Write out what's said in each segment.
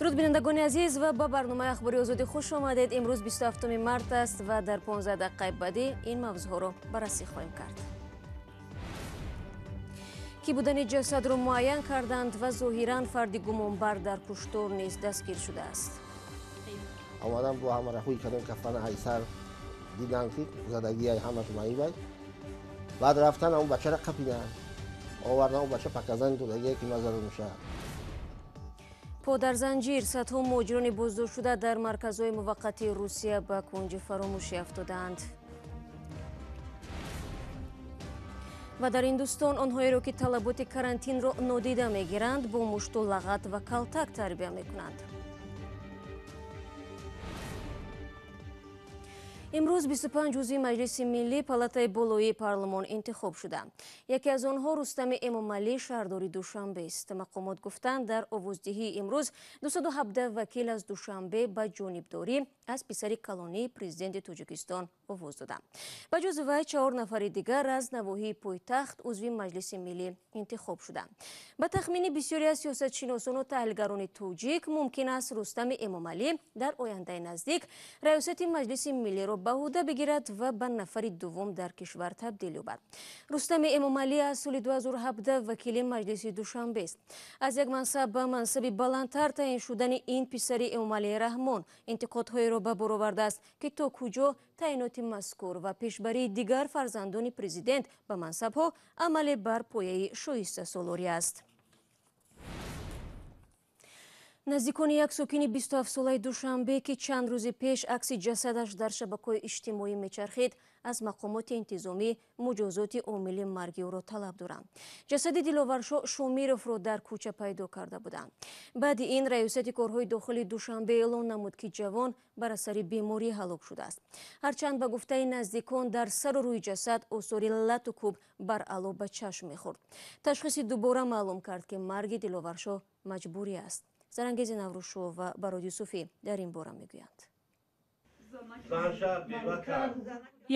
Дуруд бинандагони азиз ва ба барномаи ахбори озодӣ хуш омадед. Имрӯз 27 март аст ва дар 15 дақиқаи баъдӣ ин мавзӯъҳоро баррасӣ хоҳем кард. Ки будани ҷасадро муайян карданд ва зоҳиран фарди гумонбар дар куштор низ дастгир шудааст. Омадам бо ҳамаро ҳуй кардам, кафана ҳайсар дидам ки задагиай ҳамаш маибай. Баъд рафтан он бачаро қапиданд. Овардан он бача показани додагие ки ман задамша. По дар занҷир садҳо муҳоҷирони боздоштшуда дар марказҳои муваққатии Русия ба кунҷи фаромӯшӣ афтодаанд. Ва дар Ҳиндустон онҳоеро ки талаботи карантинро нодида мегиранд, бо мушту лағат ва калтак тарбия мекунанд. Имрӯз 25 узви Маҷлиси Миллӣ, палатаи болоии парлумон интихоб шуданд. Яке аз онҳо Рустами Эмомалӣ, шаҳрдори Душанбест. Мақомот гуфтанд, дар овоздиҳии имрӯз 217 вакил аз Душанбе ба ҷонибдорӣ аз писари калонии президенти Тоҷикистон овоз доданд. Ба ҷуз вай 4 нафари дигар аз навоҳии пойтахт узви Маҷлиси Миллӣ интихоб шуданд. Ба тахмини бисёре аз сиёсатшиносону таҳлилгарони тоҷик, мумкин аст Рустами Эмомалӣ дар ояндаи наздик раёсати Маҷлиси Миллиро ба ӯҳда бигирад ва ба нафари дуввум дар кишвар табдил ёбад. Рустами Эмомалӣ аз соли 2017 вакили Маҷлиси Душанбест. Аз як мансаб ба мансаби баландтар таъин шудани ин писари Эмомалӣ Раҳмон интиқодҳоеро ба бор овардааст, ки то куҷо таъиноти мазкур ва пешбарии дигар фарзандони президент ба мансабҳо амале бар пояи шоистасолорӣ аст. Наздикони як сокини 27-солаи Душанбе, ки чанд рӯзи пеш акси ҷасадаш дар шабакаҳои иҷтимоӣ мечархид, аз мақомоти интизомӣ муҷозоти омили марги ӯро талаб доранд. Ҷасади Диловаршо Шомировро дар кӯча пайдо карда буданд. Баъди ин раёсати корҳои дохилии Душанбе эълон намуд, ки ҷавон бар асари беморӣ ҳалок шудааст. Ҳарчанд ба гуфтаи наздикон дар сару рӯи ҷасад осори лату кӯб баръало ба чашм мехӯрд. Ташхиси дубора маълум кард, ки марги Диловаршо маҷбурӣ аст. Зарангези Наврӯзшо ва Барод Юсуфӣ дар ин бора мегӯянд.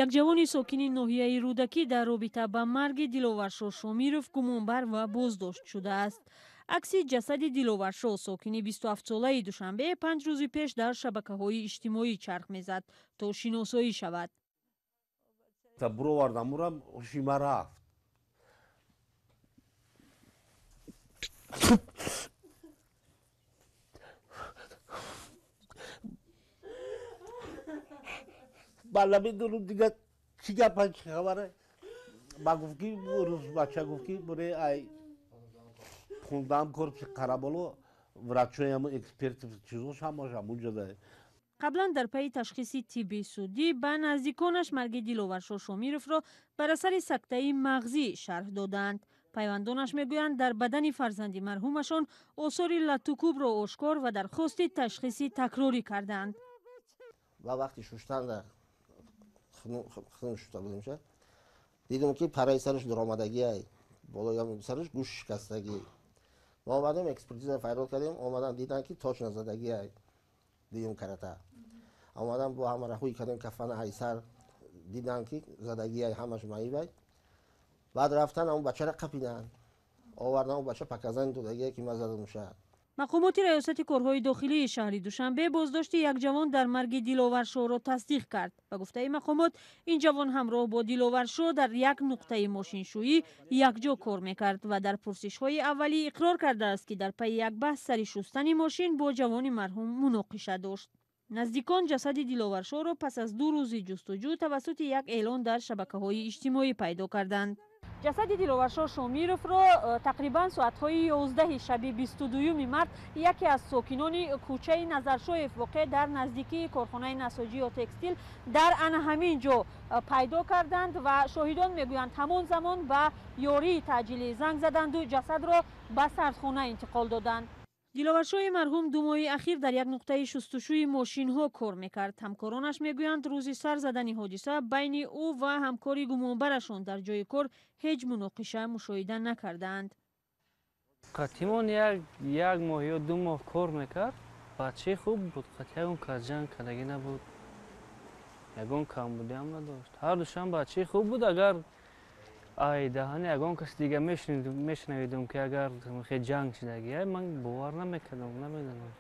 Як ҷавони сокини ноҳияи Рӯдакӣ дар робита ба марги Диловаршо Шомиров гумонбар ва боздошт шудааст. Акси ҷасади Диловаршо, сокини 27-солаи Душанбе, 5 рӯзи пеш дар шабакаҳои иҷтимоӣ чарх мезад, то шиносоӣ шавад. Буровардам урам, ҳушима рафт. Ба намедонам дига чӣ гапа, чӣ хабаре. Ба гуфт ки рӯз бача гуфт ки буре ай 15-ам корпуси Қараболо врачоям эксперт чизош ҳамаш ҳамунҷода. Қаблан дар пайи ташхиси тибби судӣ ба наздиконаш марги Диловаршо Шомировро бар асари сактаи мағзӣ шарҳ доданд. Пайвандонаш мегӯянд, дар бадани фарзанди марҳумашон осори латукӯбро ошкор ва дархости ташхиси такрорӣ карданд. Ва вақти шуштанда хун шуста будемша, дидем ки параи сараш дуромадагиай, болои сараш гӯш шикастагӣ. Мо омадем, экспертиза файрод кардем, омадан дидан ки точно задагиай дуюм карата. Омадан бо ҳамаро ҳуй кардем, кафана ҳайсар дидан ки задагиай ҳамаш маибай. Баъд рафтан он бачаро қапиданд. Овардан он бача показани додагие ки ман задамша. Мақомоти раёсати корҳои дохилии шаҳри Душанбе боздошти як ҷавон дар марги Диловаршоро тасдиқ кард. Ба гуфтаи мақомот, ин ҷавон ҳамроҳ бо Диловаршо дар як нуқтаи мошиншӯӣ якҷо кор мекард ва дар пурсишҳои аввалӣ иқрор кардааст, ки дар пайи як баҳс сари шустани мошин бо ҷавони марҳум муноқиша дошт. Наздикон ҷасади Диловаршоро пас аз 2 рӯзи ҷустуҷӯ тавассути як эълон дар шабакаҳои иҷтимоӣ пайдо карданд. Ҷасади Диловаршо Шомировро тақрибан соатҳои 11 шаби 22 март яке аз сокинони кӯчаи Назаршоев, воқеъ дар наздикии корхонаи насоҷӣ ё текстил, дар ана ҳамин ҷо пайдо карданд ва шоҳидон мегӯянд, ҳамон замон ба ёрии таъҷилӣ занг заданду ҷасадро ба сардхона интиқол доданд. Диловаршои марҳум 2 моҳи ахир дар як нуқтаи шустушӯи мошинҳо кор мекард. Ҳамкоронаш мегӯянд, рӯзи сар задани ҳодиса байни ӯ ва ҳамкори гумонбарашон дар ҷои кор ҳеҷ муноқиша мушоҳида накардаанд. Қатимон як моҳ ё 2 моҳ кор мекард. Бачаи хуб буд, қатъи ягон кас ҷанг кардагӣ набуд, ягон камбудиам надошт. Ҳар душан бачаи хуб буд. Агар ай даҳани ягон кас дига мешунавидум, ки агар хе ҷанг шидагӣ, ман бовар намекардам, намедонам.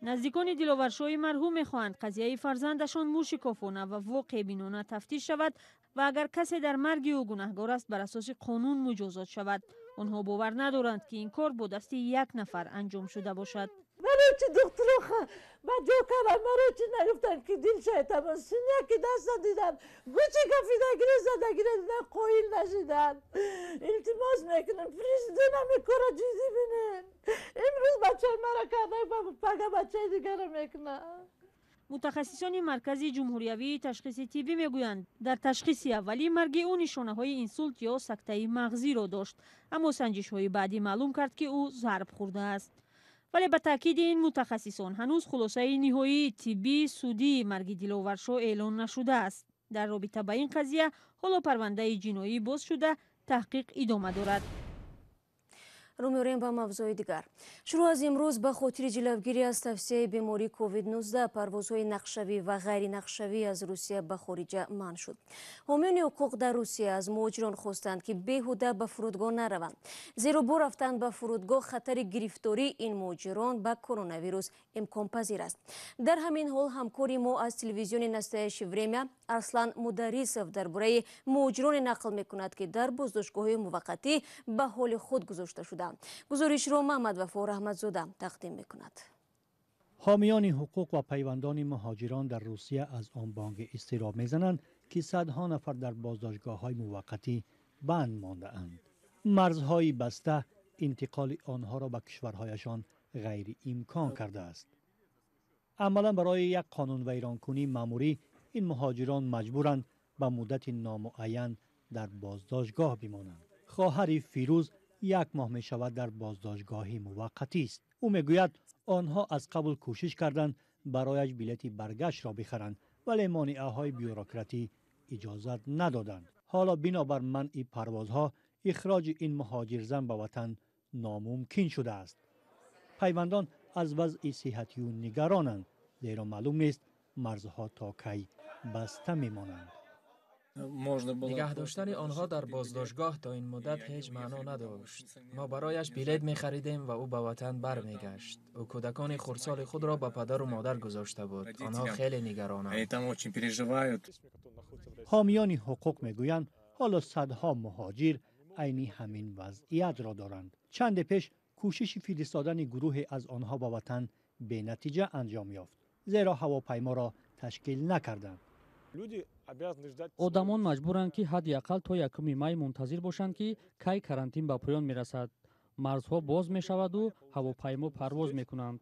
Наздикони Диловаршоҳи марҳум мехоҳанд қазияи фарзандашон мушикофона ва воқеъбинона тафтиш шавад ва агар касе дар марги ӯ гунаҳгор аст, бар асоси қонун муҷозот шавад. Онҳо бовар надоранд, ки ин кор бо дасти як нафар анҷом шуда бошад. Барои чи духтуро ба ҷо карданд? Барои чи нагуфтанд, ки дил шайтамон синяки даста диданд, гучи кафидагиро задагиро дидан, қоил нашиданд. Илтимос мекунам, президент ҳами кора ҷиддӣ бинем. Имрӯз бачаи мара карда, пага бачаи дигара мекунад. Мутахассисони Маркази ҷумҳуриявии ташхиси тиббӣ мегӯянд, дар ташхиси аввалӣ марги ӯ нишонаҳои инсулт ё сактаи мағзиро дошт, аммо санҷишҳои баъдӣ маълум кард, ки ӯ зарб хӯрдааст. Вале ба таъкиди ин мутахассисон, ҳанӯз хулосаи ниҳоии тиббии судии марги Диловаршоҳ эълон нашудааст. Дар робита ба ин қазия ҳоло парвандаи ҷиноӣ боз шуда, таҳқиқ идома дорад. Рӯ меорем ба мавзӯи дигар. Шурӯъ аз имрӯз ба хотири ҷилавгирӣ аз тавсияи бемории COVID-19 парвозҳои нақшавӣ ва ғайринақшавӣ аз Русия ба хориҷа манъ шуд. Ҳомиёни ҳуқуқ дар Русия аз муҳоҷирон хостанд, ки беҳуда ба фурудгоҳ нараванд, зеро бо рафтан ба фурудгоҳ хатари гирифтории ин муҳоҷирон ба коронавирус имконпазир аст. Дар ҳамин ҳол ҳамкори мо аз телевизиони «Настоящее время» Арслан Мударисов дар бораи муҳоҷироне нақл мекунад, ки дар боздоштгоҳҳои муваққатӣ ба ҳоли худ гузошта шуданд. Гузоришро Маҳмадвафо Раҳматзода тақдим мекунад. Ҳомиёни ҳуқуқ ва пайвандони муҳоҷирон дар Русия аз он банги изтироб мезананд, ки садҳо нафар дар боздоштгоҳҳои муваққатӣ банд мондаанд. Марзҳои баста интиқоли онҳоро ба кишварҳояшон ғайриимкон кардааст. Амалан барои як қонунвайронкунии маъмурӣ ин муҳоҷирон маҷбуранд ба муддати номуайян дар боздоштгоҳ бимонанд. Хоҳари Фирӯз як моҳ мешавад дар боздоштгоҳи муваққатист. Ӯ мегӯяд, онҳо аз қабл кӯшиш карданд барояш билети баргаштро бихаранд, вале монеаҳои бюрократӣ иҷозат надоданд. Ҳоло бинобар манъи парвозҳо ихроҷи ин муҳоҷирзан ба ватан номумкин шудааст. Пайвандон аз вазъи сиҳатию нигаронанд, зеро маълум нест марзҳо то кай баста мемонанд. Нигаҳ доштани онҳо дар боздоштгоҳ то ин муддат ҳеҷ маъно надошт. Мо барояш билет мехаридем ва ӯ ба ватан бармегашт. Ӯ кӯдакони хурдсоли худро ба падару модар гузошта буд. Онҳо хеле нигаронанд. Ҳомиёни ҳуқуқ мегӯянд, ҳоло садҳо муҳоҷир айни ҳамин вазъиятро доранд. Чанде пеш кӯшиши фиристодани гурӯҳе аз онҳо ба ватан бенатиҷа анҷом ёфт, зеро ҳавопайморо ташкил накарданд. Одамон маҷбуранд, ки ҳадди ақал то 1 май мунтазир бошанд, ки кай карантин ба поён мерасад, марзҳо боз мешаваду ҳавопаймо парвоз мекунанд.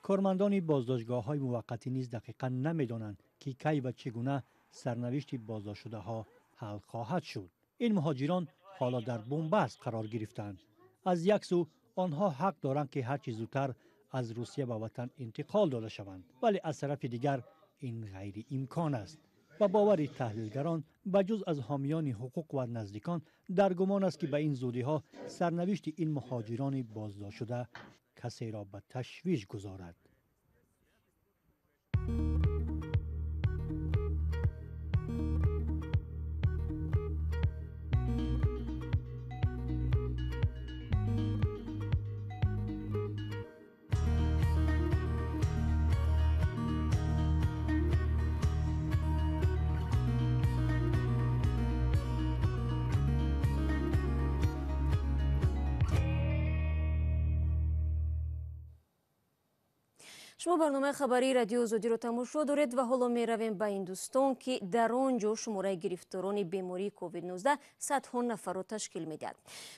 Кормандони боздоштгоҳҳои муваққатӣ низ дақиқан намедонанд, ки кай ва чӣ гуна сарнавишти боздоштшудаҳо ҳал хоҳад шуд. Ин муҳоҷирон ҳоло дар бунбаст қарор гирифтаанд. Аз як сӯ онҳо ҳақ доранд, ки ҳарчи зудтар аз Русия ба ватан интиқол дода шаванд, вале аз тарафи дигар ин ғайриимкон аст. Ба бовари таҳлилгарон, ба ҷуз аз ҳомиёни ҳуқуқ ва наздикон, дар гумон аст, ки ба ин зудиҳо сарнавишти ин муҳоҷирони боздоштшуда касеро ба ташвиш гузорад. Шумо барномаи хабарии Радиои Озодиро тамошо доред ва ҳоло меравем ба Ҳиндустон, ки дар он ҷо шумораи гирифторони бемории COVID-19 садҳо нафарро ташкил медиҳад.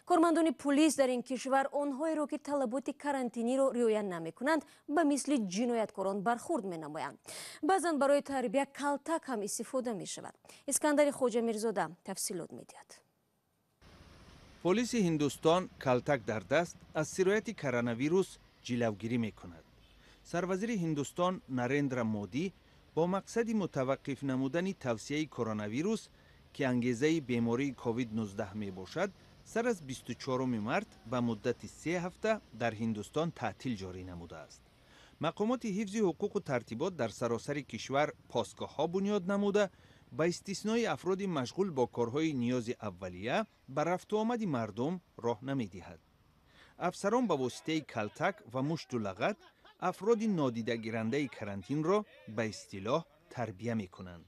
Кормандони пулис дар ин кишвар онҳоеро, ки талаботи карантиниро риоя намекунанд, ба мисли ҷинояткорон бархурд менамоянд. Баъзан барои тарбия калтак ҳам истифода мешавад. Искандари Хоҷамирзода тафсилот медиҳад. Полиси Ҳиндустон калтак дар даст аз сирояти коронавирус ҷилавгирӣ мекунад. Сарвазири Ҳиндустон Нарендра Модӣ бо мақсади мутаваққиф намудани тавсияи коронавирус, ки ангезаи бемории COVID-19 мебошад, сар аз 24 март ба муддати 3 ҳафта дар Ҳиндустон таътил ҷорӣ намудааст. Мақомоти ҳифзи ҳуқуқу тартибот дар саросари кишвар постгоҳҳо бунёд намуда, ба истиснои афроди машғул бо корҳои ниёзи аввалия ба рафтуомади мардум роҳ намедиҳад. Афсарон ба воситаи калтак ва мушту лагат афроди нодидагирандаи карантинро ба истилоҳ тарбия мекунанд.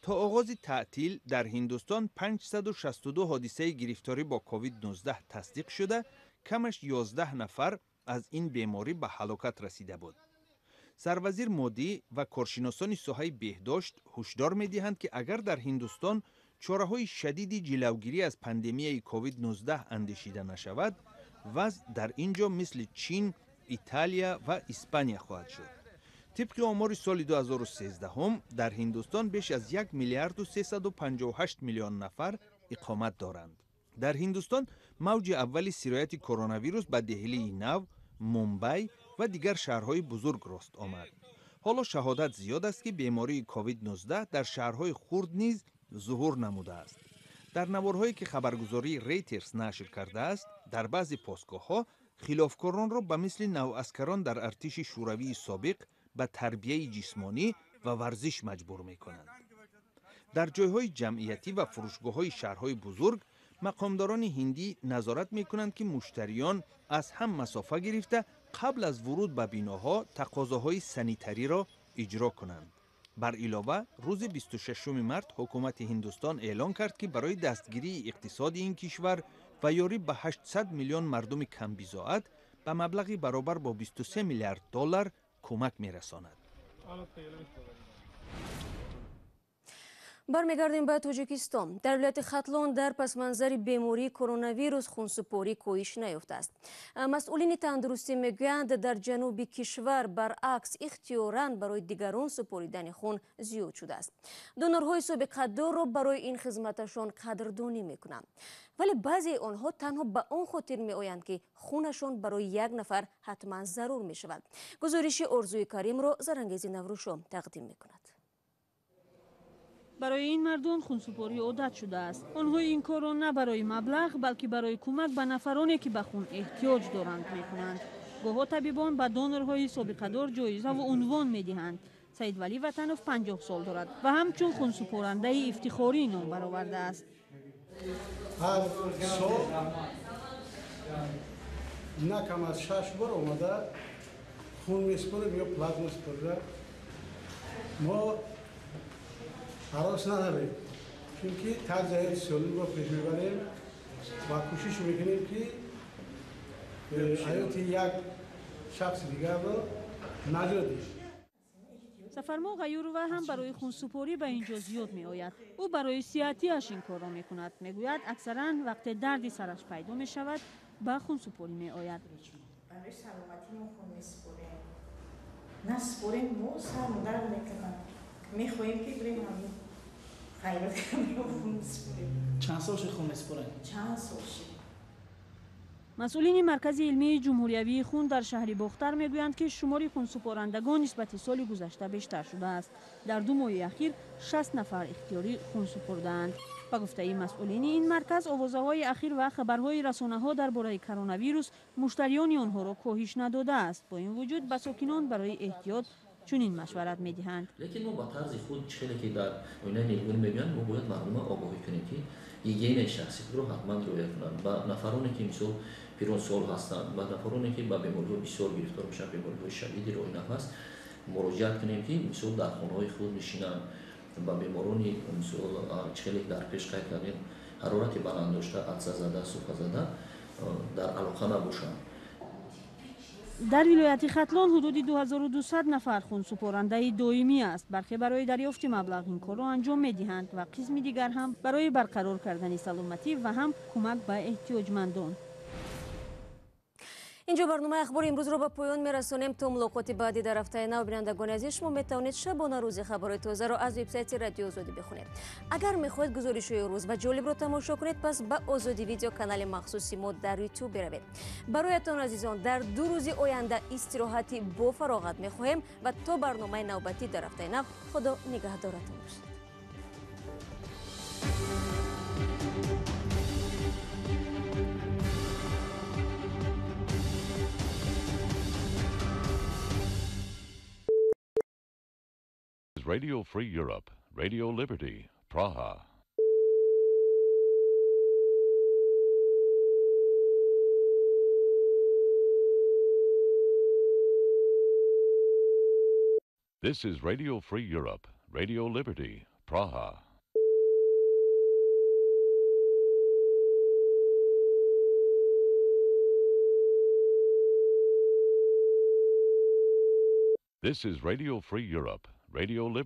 То оғози таътил дар Ҳиндустон 562 ҳодисаи гирифторӣ бо COVID-19 тасдиқ шуда, камаш 11 нафар аз ин беморӣ ба ҳалокат расида буд. Сарвазир Модӣ ва коршиносони соҳаи беҳдошт ҳушдор медиҳанд, ки агар дар Ҳиндустон чораҳои шадиди ҷилавгирӣ аз пандемияи COVID-19 андешида нашавад, вазъ дар ин ҷо мисли Чин, Италия ва Испания хоҳад шуд. Тибқи омори соли 2013 дар Ҳиндустон беш аз 1 миллиарду 358 миллион нафар иқомат доранд. Дар Ҳиндустон мавҷи аввали сирояти коронавирус ба Деҳлии Нав, Мумбай ва дигар шаҳрҳои бузург рост омад. Ҳоло шаҳодат зиёд аст, ки бемории COVID-19 дар шаҳрҳои хурд низ зуҳур намудааст. Дар наворҳое, ки хабаргузории Рейтерс нашр кардааст, дар баъзе постгоҳҳо хилофкоронро ба мисли наваскарон дар артиши шӯравии собиқ ба тарбияи ҷисмонӣ ва варзиш маҷбур мекунанд. Дар ҷойҳои ҷамъиятӣ ва фурӯшгоҳҳои шаҳрҳои бузург мақомдорони ҳиндӣ назорат мекунанд, ки муштариён аз ҳам масофа гирифта қабл аз вуруд ба биноҳо тақозоҳои санитариро иҷро кунанд. Бар илова, рӯзи 26 март ҳукумати Ҳиндустон эълон кард, ки барои дастгирии иқтисоди ин кишвар ва ёрӣ ба 800 миллион мардуми камбизоат ба маблағи баробар бо 23 миллиард доллар кӯмак мерасонад. Бармегардем ба Тоҷикистон. Дар вилояти Хатлон дар пасманзари бемории коронавирус хунсупорӣ коҳиш наёфтааст. Масъулини тандурустӣ мегӯянд, дар ҷануби кишвар баръакс ихтиёран барои дигарон супоридани хун зиёд шудааст. Донорҳои собиқадорро барои ин хизматашон қадрдонӣ мекунанд. Вале баъзеи онҳо танҳо ба он хотир меоянд, ки хунашон барои як нафар ҳатман зарур мешавад. Гузориши Орзуи Каримро Зарангези Наврӯшо тақдим мекунад. Барои ин мардон хунсупорӣ одат шудааст. Онҳо ин корро на барои маблағ, балки барои кӯмак ба нафароне, ки ба хун эҳтиёҷ доранд, мекунанд. Гоҳо табибон ба донорҳои собиқадор ҷоизаву унвон медиҳанд. Саидвалӣ Ватанов 50 сол дорад ва ҳамчун хунсупорандаи ифтихорӣ ном баровардааст. Ҳар сол на кам аз 6 бор омада хун месупорем ё плазма супорида. Мо ҳарос надорем, чунки тарзи ҳаёти солимро пеш мебарем ва кӯшиш мекунем, ки ҳаёти як шахси дигарро наҷот диҳем. Сафармо Ғаюрова ҳам барои хунсупорӣ ба ин ҷо зиёд меояд. Ӯ барои сиҳатиаш ин корро мекунад. Мегӯяд, аксаран вақте дарди сараш пайдо мешавад, ба хунсупорӣ меояд. Барои саломатӣ мо хун месупорем. Насупорем, мо сармо дард мекунад. Мехоҳем, ки бирем ҳамин хайрот хун месупорем. Чанд сол шуд хун месупорем? Чанд сол шуд. Масъулини Маркази илмии ҷумҳуриявии хун дар шаҳри Бохтар мегӯянд, ки шумори хунсупорандагон нисбати соли гузашта бештар шудааст. Дар 2 моҳи ахир 60 нафар ихтиёрӣ хун супурдаанд. Ба гуфтаи масъулини ин марказ, овозаҳои ахир ва хабарҳои расонаҳо дар бораи коронавирус муштариёни онҳоро коҳиш надодааст. Бо ин вуҷуд ба сокинон барои эҳтиёт чунин машварат медиҳанд. Лекин мо ба тарзи худ, хеле ки дар оинаи нилгун мегӯянд, мо бояд мардума огоҳӣ кунем, ки гигиенаи шахсӣ худро ҳатман риоя кунанд. Ба нафароне, ки мисол пиронсол ҳастанд, ба нафароне, ки ба бемориҳо бисёр гирифтор мешаванд, бемориҳои шадиди роҳи нафас, муроҷиат кунем, ки мисол дар хонаҳои худ нишинанд. Ба беморони мисол хеле дар пеш қайд кардем, ҳарорати баланд дошта, атса зада, суфа зада дар алоқа набошанд. Дар вилояти Хатлон ҳудуди 2200 нафар хунсупорандаи доимӣ аст. Бархе барои дарёфти маблағ ин корро анҷом медиҳанд ва қисми дигар ҳам барои барқарор кардани саломатӣ ва ҳам кӯмак ба эҳтиёҷмандон. Инҷо барномаи ахбори имрӯзро ба поён мерасонем. То мулоқоти баъдӣ дар ҳафтаи нав, бинандагони азиз, шумо метавонед шабона рӯзи хабарҳои тозаро аз вебсайти Радио Озодӣ бихонед. Агар мехоҳед гузоришҳои рӯз ва ҷолибро тамошо кунед, пас ба Озодӣ видео канали махсуси мо дар Ютуб биравед. Бароятон азизон, дар 2 рӯзи оянда истироҳати бо фароғат мехоҳем ва то барномаи навбатӣ дар ҳафтаи нав, Худо нигаҳдоратон бошад. Radio Free Europe, Radio Liberty, Praha. This is Radio Free Europe, Radio Liberty, Praha. This is Radio Free Europe, Radio Liberty.